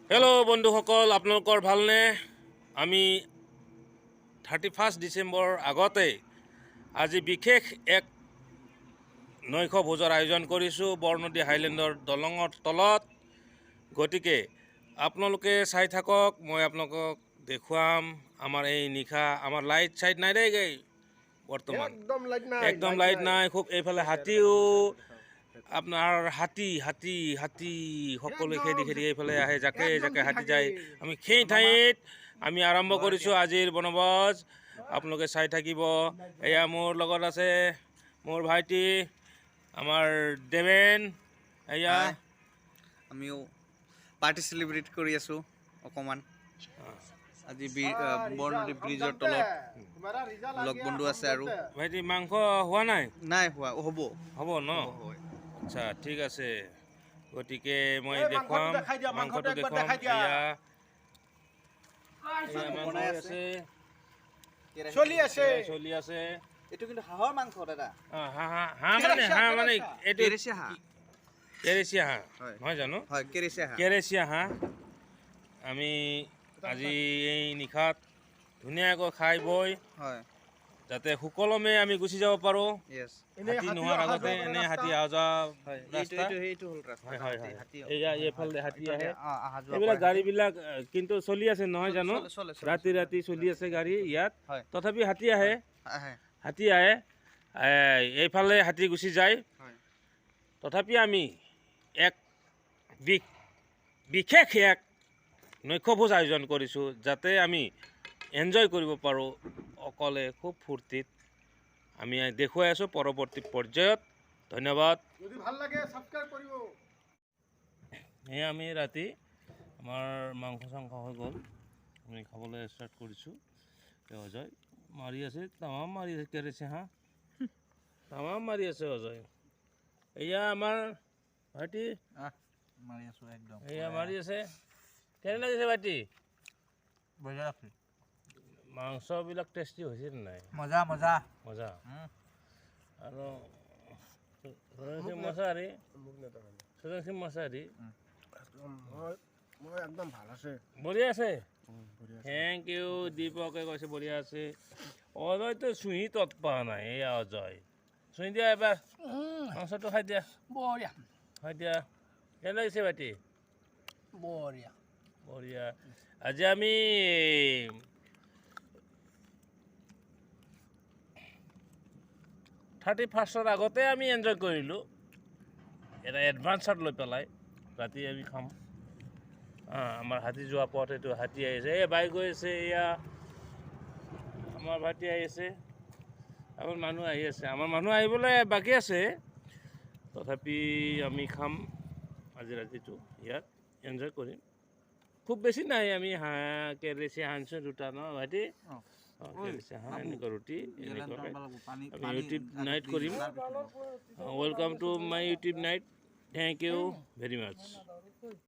Hello' বন্ধুসকল, আপোনালোকৰ ভালনে? আমি 31 ডিচেম্বৰ আগতে আজি বিশেষ এক নৈশ ভোজৰ আয়োজন কৰিছোঁ বৰনদী হাইলেণ্ডৰ দলঙৰ তলত। গতিকে আপোনালোকে চাই থাকক, মই আপোনালোকক দেখুৱাম আমাৰ এই নিশা। আমাৰ লাইট চাইট নাই দেই গৈ বৰ্তমান। একদম লাইট নাই। একদম লাইট নাই। খুব এইফালে হাতীও আপোনাৰ, হাতী হাতী হাতী সকলোৱে খেদি খেদি এইফালে আহে, জাকে জাকে হাতী যায়। আমি সেই ঠাইত আমি আৰম্ভ কৰিছোঁ আজিৰ বনভোজ। আপোনালোকে চাই থাকিব। এয়া মোৰ লগত আছে মোৰ ভাইটি, আমাৰ দেৱেন এয়া। হাই। আমিও পাৰ্টি চেলিব্ৰেট কৰি আছোঁ অকণমান আজি বৰনদী ব্ৰিজৰ তলত। লগ বন্ধু আছে আৰু। ভাইটি, মাংস হোৱা নাই? নাই হোৱা, হ'ব। হ'ব ন? হয়। আচ্ছা, ঠিক আছে। গতিকে মই এই মাংসটো দেখুৱাম। দেখাই দিয়া, মাংসটো মাংসটো একবাৰ দেখুৱাম। দেখাই দিয়া। এয়া এয়া মাংস বনাই আছে। চলি আছে। এয়া চলি আছে। এইটো কিন্তু হাঁহৰ মাংস দাদা। অ, হাঁহ হাঁহ হাঁহ মানে হাঁহ মানে এইটো কেৰেচীয়া হাঁহ। কেৰেচীয়া হাঁহ। হয়। নহয় জানো? হয়, কেৰেচীয়া হাঁহ। কেৰেচীয়া হাঁহ। আমি আজি এই নিশাত ধুনীয়াকৈ খাই বৈ যাতে সুকলমে আমি গুচি যাব পাৰোঁ। য়েছ। এনেই হাতী হাতী নোহোৱাৰ অহা আগতে যোৱা কৰা এনে ৰাস্তা। হাতী অহা যোৱা হয়, এইটো ৰাস্তা। এইটো সেইটো হ'ল ৰাস্তা। হয়। হাতী এইয়া এইফালে হাতী ইফালে আহে। অহা যোৱা এইবিলাক কৰে। গাড়ীবিলাক কিন্তু চলি আছে নহয় জানো? চলে, চলে, চলে। ৰাতি ৰাতি চলি আছে গাড়ী ইয়াত। হয়। তথাপি হাতী আহে। আহে। হাতী আহে, এইফালে হাতী গুচি যায়। তথাপি আমি এক বিশেষ এক নৈশভোজ আয়োজন কৰিছোঁ, যাতে আমি এনজয় কৰিব পাৰোঁ অকলে খুব ফূৰ্তিত। আমি দেখুৱাই আছোঁ পৰৱৰ্তী পৰ্যায়ত। ধন্যবাদ। যদি ভাল লাগে ছাবস্ক্ৰাইব কৰিব। এয়া আমি ৰাতি আমাৰ মাংস চাংস হৈ গ'ল, আমি খাবলৈ ষ্টাৰ্ট কৰিছোঁ। এই অজয় মাৰি আছে, তামাম মাৰি আছে, কেৰেচি হাঁহ তামাম মাৰি আছে অজয়। এয়া আমাৰ ভাইটি। মাৰি আছোঁ একদম। এয়া মাৰি আছে। কেনে লাগিছে ভাইটি? বঢ়িয়া আছে। মাংসবিলাক টেষ্টি হৈছে নে নাই? মজা মজা। মজা। আৰু সুজন মছাৰী, সুজন সিং মছাৰী। মই মই একদম ভাল আছে। বঢ়িয়া আছে। বঢ়িয়া। Thank U. দীপকে কৈছে বঢ়িয়া আছে। অজয়তো চুহি তত পোৱা নাই। এয়া অজয়, চুহি দিয়া এবাৰ, মাংসটো খাই দিয়া। বঢ়িয়া। খাই দিয়া। কেনে লাগিছে ভাইটি? বঢ়িয়া। বঢ়িয়া। আজি আমি 31ৰ আগতে আমি এনজয় কৰিলোঁ, এটা এডভান্সত লৈ পেলাই ৰাতি আমি খাম। আমাৰ হাতী যোৱা পথ এইটো। হাতী আহিছে, এই বাইক গৈ আছে। এয়া আমাৰ ভাইটি আহিছে, আমাৰ মানুহ আহি আছে। আমাৰ মানুহ আহিবলৈ বাকী আছে, তথাপি আমি খাম আজি ৰাতিটো ইয়াত এনজয় কৰিম। খুব বেছি নাই, আমি হাঁহ কেৰেচি হাঁহ আনিছোঁ দুটা, ন ভাইটি? অঁ। অঁ, কেৰেচি হাঁহ, এনেকুৱা ৰুটি, এনেকুৱাকৈ আমি ইউটিউব নাইট কৰিম। Welcome to my YouTube night. Thank you very much.